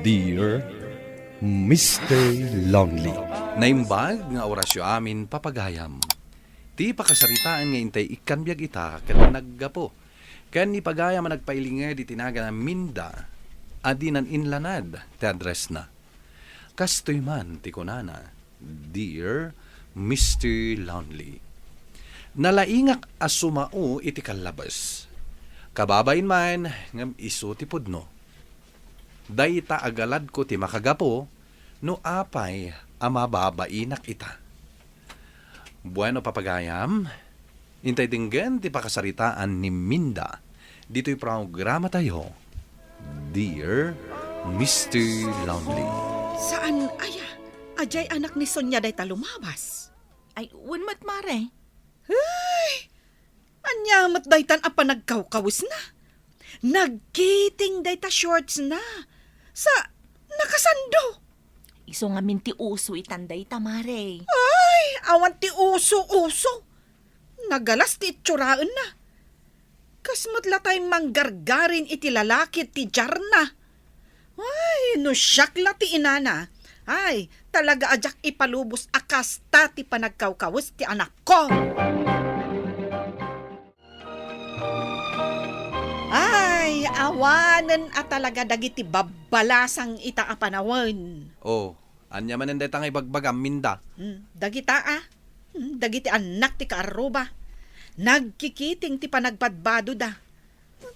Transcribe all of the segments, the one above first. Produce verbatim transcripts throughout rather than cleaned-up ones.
Dear Mister Lonely. Naimbag nga orasyo amin, papagayam. Ti pakasaritaan nga intay ikkan biag ita ket naggapu ken ni pagayam a nagpailinged iti nagan a Minda a dinan inlanad ti addressna. Kastoy man ti kunana, "Dear Mister Lonely, nalaingak a sumao iti kallabes. Kababain man ngem isu ti pudno. Dayta a galadko ti makagapu no apay a mababainak ita." Bueno, papagayam, intay denggen ti pakasaritaan ni Minda ditoy programatayo, Dear Mister Lonely. Saan aya? Adiay anak ni Sonia dayta lumabas? Ay, wen met, Mare. Ay! Ania met daytan a panagkawkawesna? Nagkiting dayta shortsna. Sa, nakasando. Isu ngamin ti uso itan dayta, Mare. Ay, awan ti uso-uso. Nagalas ti itsuranna. Kas met latay manggargarin iti lalaki ti diarna. Ay, no siak la ti inana, ay, talaga a diak ipalubos a kasta ti panagkawkawes ti anakko. Ay, awanen a talaga dagiti babbalasang ita a panawen. Oh, ania manen dayta nga ibagbagam, Minda? Hmm, dagita a. Hmm, dagiti annak ti kaarruba. Nagkikiting ti panagbadbadoda.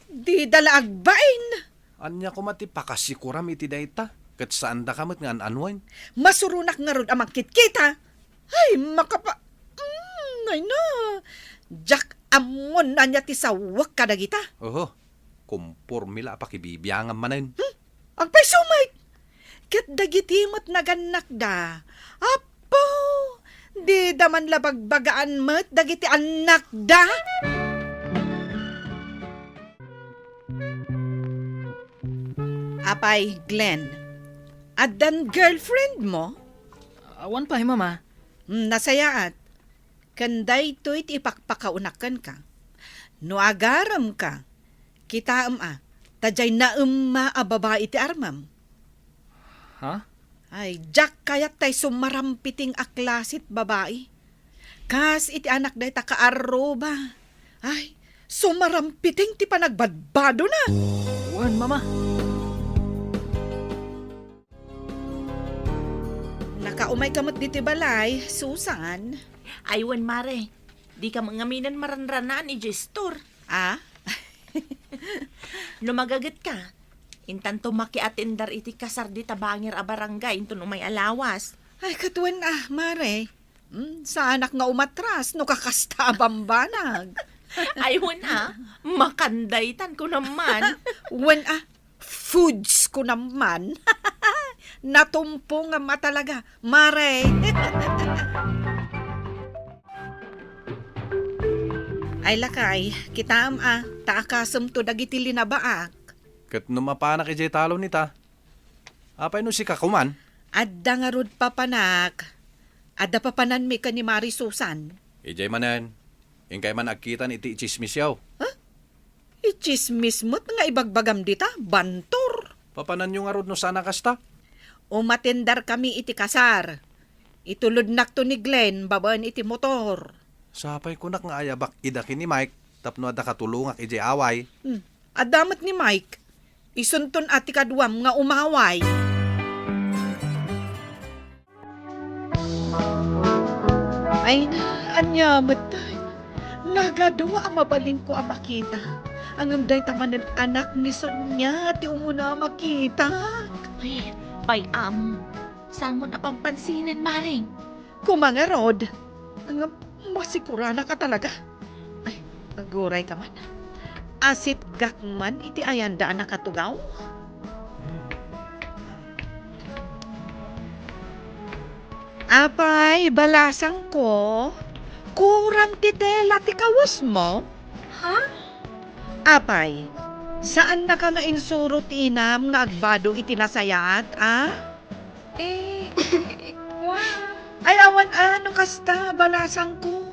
Dida la agbain. Ania koma ti pakasikuram iti dayta? Ket saandaka met nga an-anuen? Masuronak ngarud a mangkitkita. Ay, makapa-, mm, ay na. Diak ammon ania ti sawek kadagita. Oho, kumporme la a pakibibiangam manen. Hmm? Agpayso met. Ket dagiti met nagannakda, Apo, dida man la bagbagaan met dagiti annakda. Apay, Glenn, addan girlfriend mo? Awan pay, Mama. Hmm, nasayaat. Ken daytoy ti ipakpakaunak kenka. No agaremka, kitaem a, ta diay naemma a babai ti armem. Ha? Ay, diak kayat tay sumarampiting a klase ti babai. Kas iti anak dayta kaarruba. Ay, sumarampiting ti panagbadbadona. Wen, Mama. Nakaumayka met ditoy balay, Susan. Ay, wen, Mare. Dika met ngaminen maranranaan idiay istor. Ah? No magagetka, intanto makiatindar iti kasar dita bangir a barangay inton umay a lawas. Ay, ket wen a, Mare. Hmm, saanak nga umatras no kakasta a bambanag. Ay, wen a, makan daytan, kunam man. Wen a, foods, kunam man. Natumpongam a talaga, Mare. Ay, lakay, kitaem a, ta akasemto dagiti linabaak. Ket no mapanak idiay talon ita, apay no sika koman? Adda ngarud papanak. Adda papananmi ken ni Mari Susan. Idiay manen, inkay man agkitan iti itsismisyo. Ha? Itsismis met nga ibagbagam dita, bantor. Papananyo ngarud no saan a kasta? Umatendarkami iti kasar. Itulodnakto ni Glenn babaen iti motor. Sapay kunak nga ayabak ida ken ni Mike tapno adda katulongak idiay away. Hmm. Adda met ni Mike. Isunton a ti kaduam nga umaway. Ay, ania met tay? Nagadu a mabalinko a makita. Ngem dayta manen anak ni Sonia ti umuna a makita. Ay, bay-am. Saan mo napampansinan, Maring? Koma ngarud. Ngem masiguranak a talaga. Ay, aguray ka man. Asitgak man iti ayanda a nakatugaw. Apay, balasangko, kuram ti tela ti kawesmo? Ha? Apay, saannaka nga insuro ti inam nga agbado iti nasayaat, a? Eh, wa- Ay, awan a no kasta, balasangko.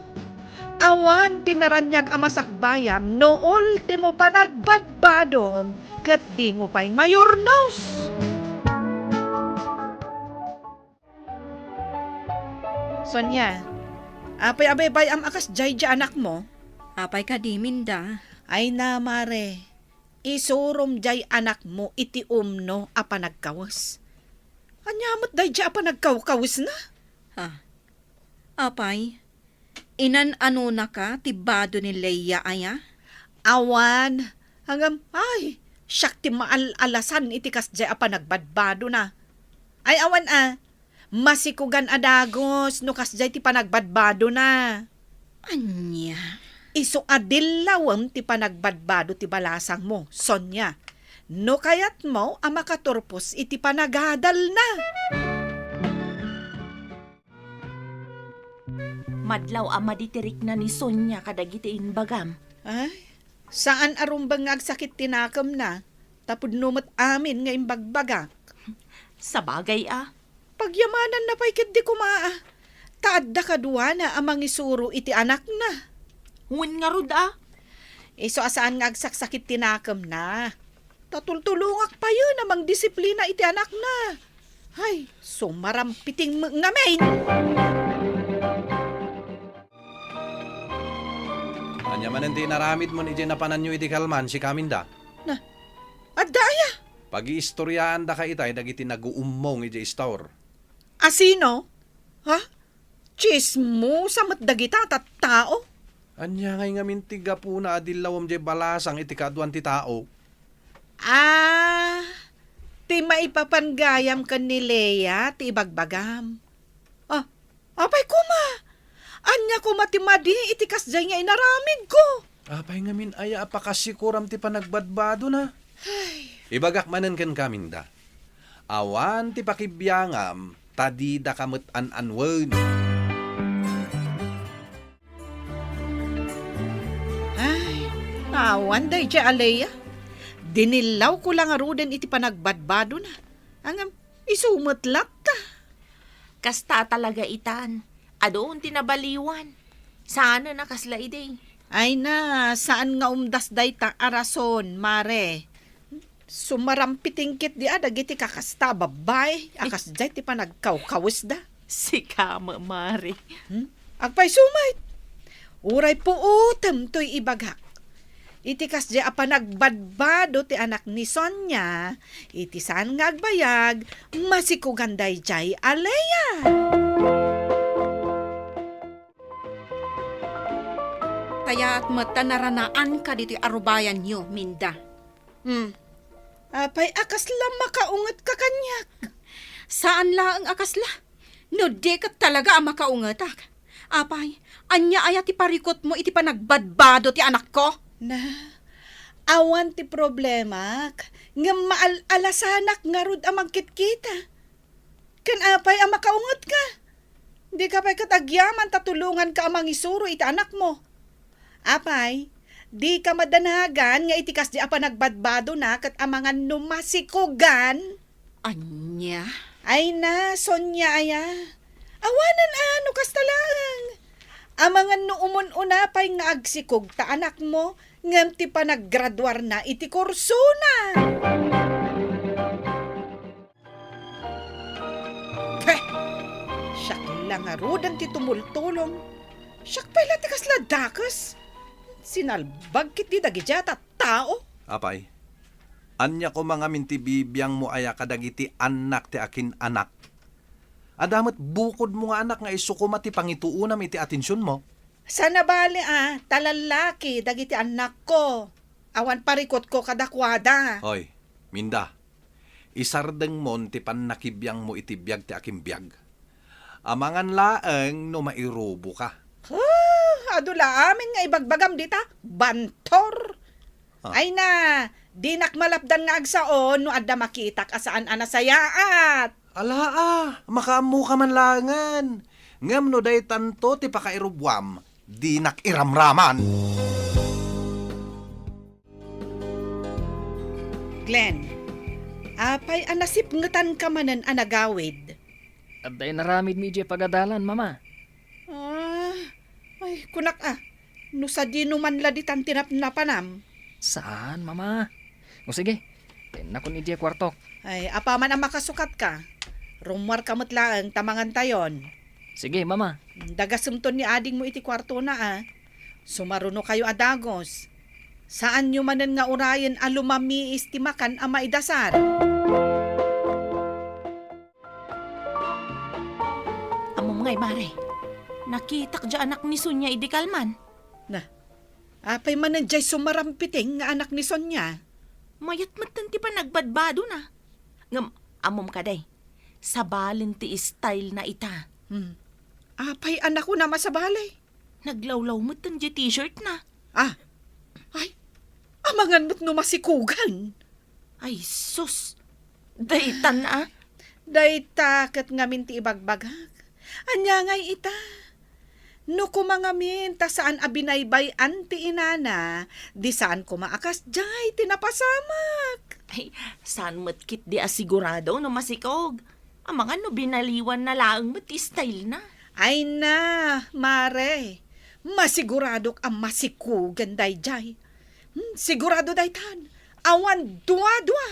Awan ti naraniag a masakbayam no ultimo panagbadbadom ket dimo pay mayurnos. Sonia, apay a baybay-am a kasdiay diay anakmo? Apay kadi, Minda? Ay na, Mare, isurom diay anakmo iti umno a panagkawes. Ania met daydiay a panagkawkawesna? Ha? Apay, inan-anonaka ti bado ni Leia aya? Awan. Ngem, ay, siak ti maal-alasan iti kasdiay a panagbadbadona. Ay, awan a, masikugan a dagus no kasdiay ti panagbadbadona. Ania? Isu a dillawem ti panagbadbado ti balasangmo, Sonia. No kayatmo a makaturpos iti panagadalna. Madlaw a madi ti rikna ni Sonia kadagiti imbagam. Ay, saan a rumbeng nga agsakit ti nakemna, tapno met amin nga imbagbagak. Sabagay a. Pagyamananna pay ketdi koma a, ta adda kaduana a mangisuro iti anakna. Wen ngarud a. Isu a saan nga agsaksakit ti nakemna. Ta tultulongak payen a mangdisiplina iti anakna. Ay, sumarampiting met ngamin. Ania manen ti inaramidmon idiay napananyo idi kalman, sika Minda? Na, adda aya? Pagiistoriaandaka itay dagiti naguummong idiay store. A sino? Ha? Tsismosa met dagita a tattao. Ania ngay ngamin ti gapuna a dillawem diay balasang iti kaaduan ti tao? Ah, ti maipapan gayam ken ni Lea ti ibagbagam. Ah, apay koma? Ania koma ti madi iti kasdiay nga inaramidko? Apay ngamin aya a pakasikoram ti panagbadbadona? Ay. Ibagak manen kenka, Minda. Awan ti pakibiangam, ta didaka met an-anuen. Ay, awan daydiay a Lea. Dinillawko la ngaruden iti panagbadbadona. Ngem, isu met latta. Kasta a talaga itan. Adun ti nabaliwan. Saanen a kasla idi. Ay na, saan nga umdas dayta a rason, Mare. Sumarampiting ketdi a dagiti kakasta a babbai a kasdiay ti panagkawkawesda. Sika, ma-, Mare. Hmm? Agpayso met. Uray puotem toy ibagak. Iti kasdiay a panagbadbado ti anak ni Sonia, iti saan nga agbayag, masikugan daydiay a Lea. Kayat met ta naranaanka ditoy arubayanyo, Minda. Hmm. Apay a kasla makaungetka kaniak? Saan laeng a kasla. No di ket talaga a makaungetak. Apay, ania aya ti parikutmo iti panagbadbado ti anakko? Na, awan ti problemak, ngem maal-alasanak ngarud a mangkitkita. Ken apay a makaungetka? Dika pay ket agyaman ta tulonganka a mangisuro iti anakmo. Apay, dika madanagan nga iti kasdi a panagbadbadona ket amangan no masikugan? Ania? Ay na, Sonia aya. Awanen a no kasta laeng. Amangan no umun-una pay nga agsikog ta anakmo ngem ti panaggraduarna iti kursona. Peh! Siak la ngaruden ti tumultulong. Siak pay la ti kasla dakes. Sinalbag ketdi dagiti a tattao. Apay, ania koma ngamin ti bibiangmo aya kadagiti annak ti akin-anak? Adda met bukodmo nga anak nga isu koma ti pangituonam iti atensionmo. Saan a bali a, ta lallaki dagiti annakko. Awan parikutko kadakuada. Hoy, Minda, isardengmon ti pannakibiangmo iti biag ti akin biag. Amangan laeng no mairuboka. Huh, adu la amin nga ibagbagam dita, bantor. Ah. Ay na, dinak malapdan nga agsao no adda makitak a saan a nasayaat. Ala a, makaammoka man laengen. Ngem no daytanto ti pakairuboam, dinak iramraman. Glenn, apay a nasipngetanka manen a nagawid? Adda inaramidmi idiay pagadalan, Mama. Ah, ay, kunak a, no sadino man la ditan ti napnapanam? Saan, Mama. O sige, tennakon idiay kuartok. Ay, apaman a makasukatka, rummuarka met laeng ta mangantayon. Sige, Mama. Dagasemton ni adingmo iti kuartona, a. Sumarunokayo a dagus. Saanyo manen nga urayen a lumamiis ti makan a maidasar. Ammom ngay, Mare, nakitak diay anak ni Sonia idi kalman. Na, apay manen diay sumarampiting nga anak ni Sonia? Mayat metten ti panagbadbadona. Ngem, ammom kadi, sabalen ti style na ita. Hmm. Apay a nakuna masabali? Naglawlaw metten diay t-shirt na. Ah. Ay, amangan met no masikugan. Ay, sus! Daytan, a? Dayta ket ngamin ti ibagbagak. Ania ngay ita? No koma ngamin ta saan a binaybay-an ti inana, di saan koma a kasdiay ti napasamak. Ay, saan met ketdi a sigurado no masikog. Amangan no binaliwan na laeng met ti style na. Ay na, Mare, masiguradok a masikugan daydiay. Hmm, sigurado daytan, awan dua-dua.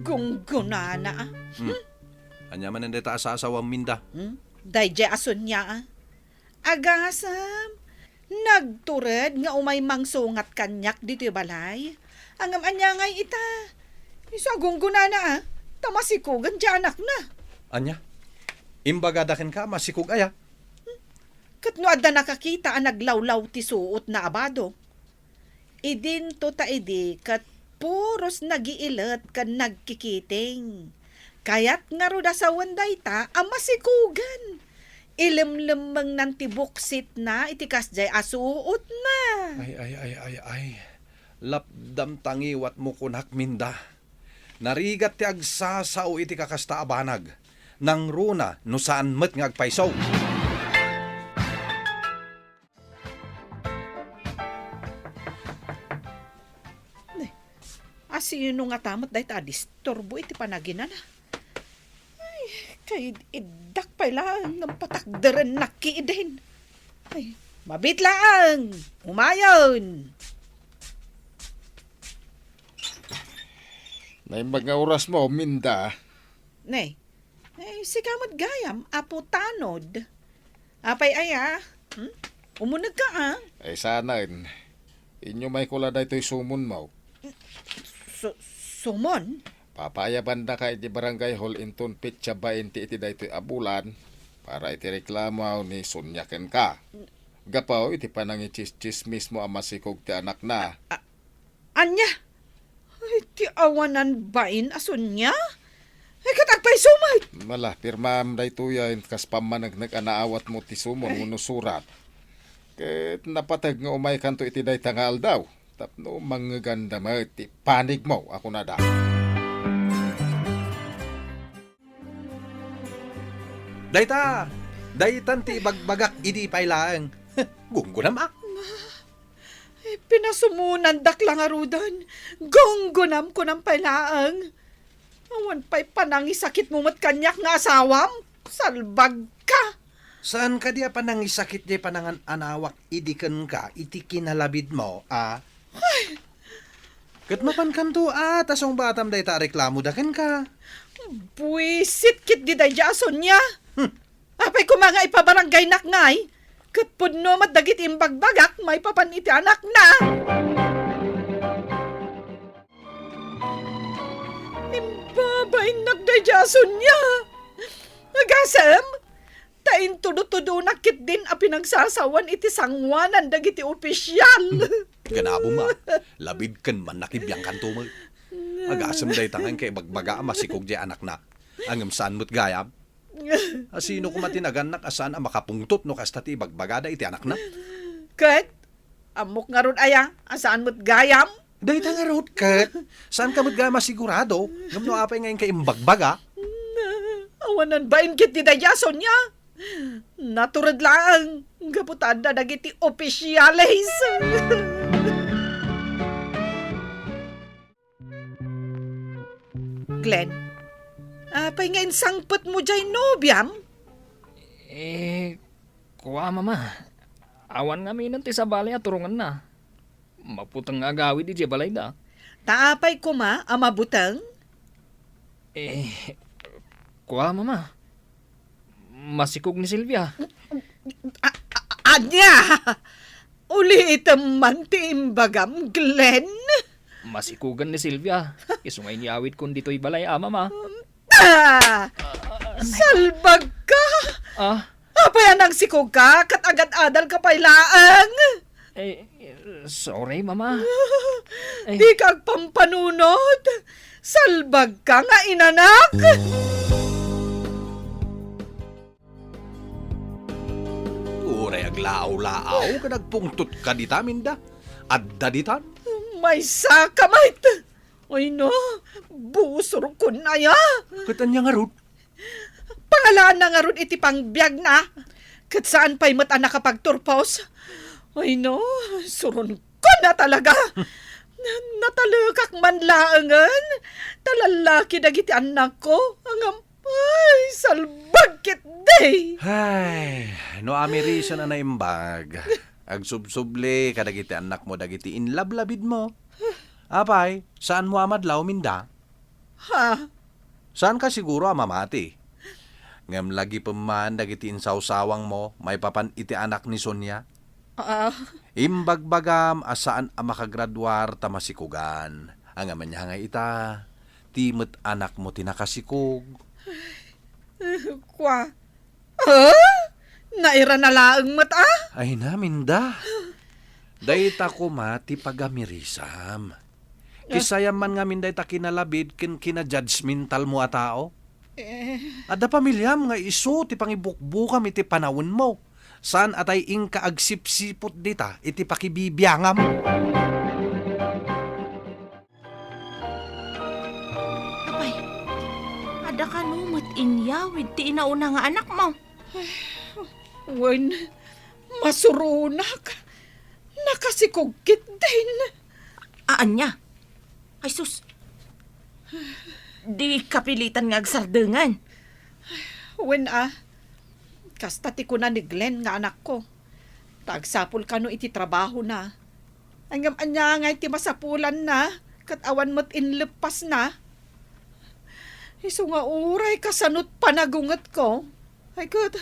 Gunggunana, a. Hmm. Hmm? Ania manen dayta a sasawam, Minda? Hmm? Daydiay a Sonia, a. Agasem, nagtured nga umay mangsungat kaniak ditoy balay. Ngem ania ngay ita? Isu a gunggunana, a, ta masikugan ti anakna. Ania? Imbagada kenka a masikog aya? Ket no adda nakakita a naglawlaw ti suotna a bado, idinto ta idi ket puros nagiilet ken nagkikiting. Kayat ngarud a sawen dayta a masikugan. Ilemlemmengnan ti buksitna iti kasdiay a suotna. Ay, ay, ay, ay, ay. Lapdam ta ngiwatmo kunak, Minda. Narigat ti agsasao iti kakasta a banag. Nangruna no saan met nga agpayso. Ne, asino ngata met dayta a disturbo iti panaginana? Ay, kaid-iddak pay laeng ngem patakderennak ketdin. Ay, mabiit laeng! Umayon! Naimbag nga orasmo, Minda. Ne, Eh, sika met gayam, Apo Tanod. Apay aya? Hmm? Umunegka, a? Ay, saanen. Inyumayko la daytoy sumonmo. Su-, sumon? Papaayabandaka iti barangay hall inton petsa bainte iti daytoy a bulan para iti reklamo ni Sonia kenka. Gapu iti panangitsismismo a masikog ti anakna. A-, Ania? Ay, ti awanan bain a Sonia? Ay, ket agpayso met! Mala, pirmam daytoy a kas pammaneknek a naawatmo ti sumon wenno surat. Ket napateg nga umaykanto iti dayta nga aldaw tapno mangngeganda met ti panigmo a kunada. Dayta, daytan ti ibagbagak idi pay laeng. Gunggonam, a? Ay, pinasumonandak la ngaruden. Gunggonam, kunam pay laeng. Awan pay panangisakitmo met kaniak nga asawam? Salbagka! Saan kadi a panangisakit diay panangan-anawak idi kenka iti kinalabidmo, a? Ay! Ket mapankanto, a, ta sungbatam dayta a reklamoda kenka. Buisit ketdi daydiay a Sonia. Hmm. Apay koma nga ipabarangaynak ngay, ket pudno met dagiti imbagbagak maipapan iti anakna. Imbabainnak daydiay a Sonia. Agasem, ta intudo-tudonak ketdin a pinagsasawan iti sangoanan dagiti opisial. Hmm. Ganabom, a. Labid ken mannakibiangkanto met. Agasem dayta nga inkay ibagbaga a masikog diay anakna. Ngem saan met gayam? Asino koma ti nagannak a saan a makapungtot no kasta ti ibagbagada iti anakna? Ket, ammok ngarud aya a saan met gayam? Dayta ngarud ket, saanka met gayam a sigurado, ngem no apay nga inkay imbagbaga? Awanan bain ketdi daydiay a Sonia. Natured laeng, gapu ta adda dagiti opisiales. Glenn, apay nga insangpetmo diay nobiam? Eh, kua, Mama. Awan ngaminen ti sabali a turongenna. Mabuteng nga agawid idiay balayda. Ta apay koma a mabuteng? Eh, kua, Mama. Masikog ni Silvia. A-, a-, ania? Ulitem man ti imbagam, Glenn? Masikogan ni Silvia. Isu nga inyawidkon ditoy balay a, Mama. Ah! Salbagka! Ah? Apay a nangsikogka, ket agad-adalka pay laeng? Eh, sorry, Mama. Eh. Dika agpampanunot. Salbagka nga inanak. Uray aglaaw-laaw ken agpungtotka dita, Minda. Adda ditan? Maysaka met. Ay no, busorkon aya. Ket ania ngarud? Pangalaanna ngarud iti pangbiagna. Ket saan pay met a nakapagturpos. Ay no, suronkon a talaga. Natalekak man laengen. Ta lallaki dagiti annakko. Ngem, ay, salbag ketdi. Ay, no amirisen a naimbag, agsubsubli kadagiti annakmo dagiti inlablabidmo. Apay, saanmo a madlaw, Minda? Ha? Saanka siguro a mamati. Ngem lagipem man dagiti insawsawangmo maipapan iti anak ni Sonia. Ah. Imbagbagam a saan a makagraduar ta masikogan. Ngem ania ngay ita, ti met anakmo ti nakasikog. Kua. Ah? Nairana laeng met a? Ay na, Minda. Dayta koma ti pagamirisam. Ah. Kisayam man ngamin dayta kinalabid ken kinajudgmentalmo a tao. Eh. Adda pamiliam nga isu ti pangibukbukam iti panawenmo. Saan a tay inka agsipsiput dita iti pakibibiangam. Apay, adda kano met inyawid ti inauna nga anakmo? Wen, masuronak. Nakasikog ketdin. Ania? Ay sus. Di kapilitan nga agsardengan. Wen a, kasta ti kuna ni Glenn nga anakko. Ta agsapul kano iti trabahona. Ngem ania ngay ti masapulanna, ket awan met inleppasna? Isu nga uray kasanot panagungetko. Ay ket,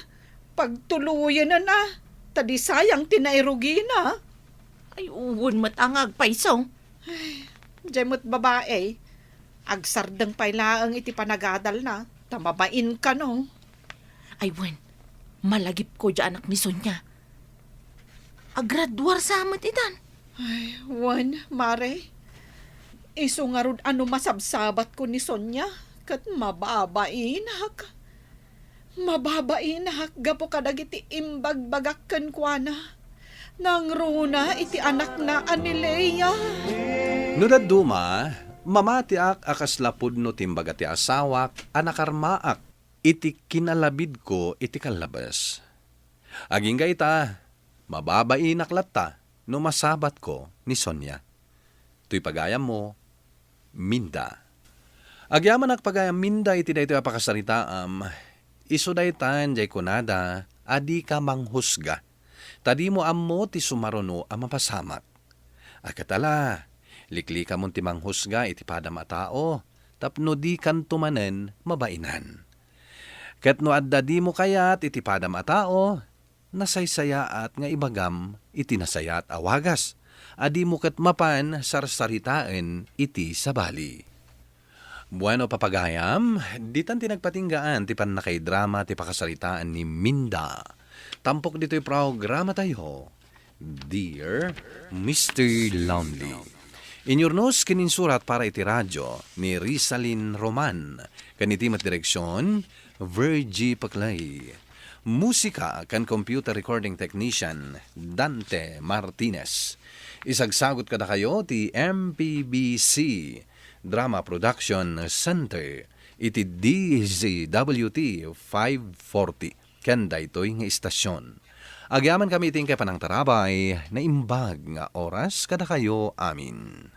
pagtuloyenen a, ta di sayang ti nairugina. Ay, uwen met a nga agpayso. Ay, diay met babai, agsardeng pay laeng iti panagadalna, ta mabain kano. Ay wen, malagipko diay anak ni Sonia. Agraduar sa met itan. Ay, wen, Mare. Isu ngarud a no masabsabatko ni Sonia, ket mababainak. Mababainak gapu kadagiti imbagbagak kenkuana. Nangruna iti anakna a ni Lea. No dadduma, mamatiak a kasla pudno ti imbaga ti asawak a nakarmaak iti kinalabidko iti kallabes. Agingga ita, mababainak latta no masabatko ni Sonia. Toy pagayammo, Minda. Agyamanak pagayam Minda iti daytoy a pakasaritaam, isu daytan diay kunada a dika manghusga, ta dimo ammo ti sumaruno a mapasamak. A ket ala, liklikamon ti manghusga iti padam a tao, tapno dikanto manen mabainan. Ket no adda dimo kayat iti padam a tao, nasaysayaat nga ibagam iti nasayaat a wagas, a dimo ket mapan sarsaritaen iti sabali. Bueno, papagayam, ditan ti nagpatinggaan ti pannakaidrama ti pakasaritaan ni Minda. Tampok ditoy programatayo, Dear Mister Lonely. Inyurnos ken insurat para iti radio ni Rizalin Roman, ken iti met direksion, Virgie Paclay. Musika ken computer recording technician, Dante Martinez. Isagsagut kadakayo ti M P B C Drama Production Center iti D Z W T five forty ken daytoy nga istasion. Agyamankami iti inkay panangtarabay, naimbag nga oras kadakayo amin.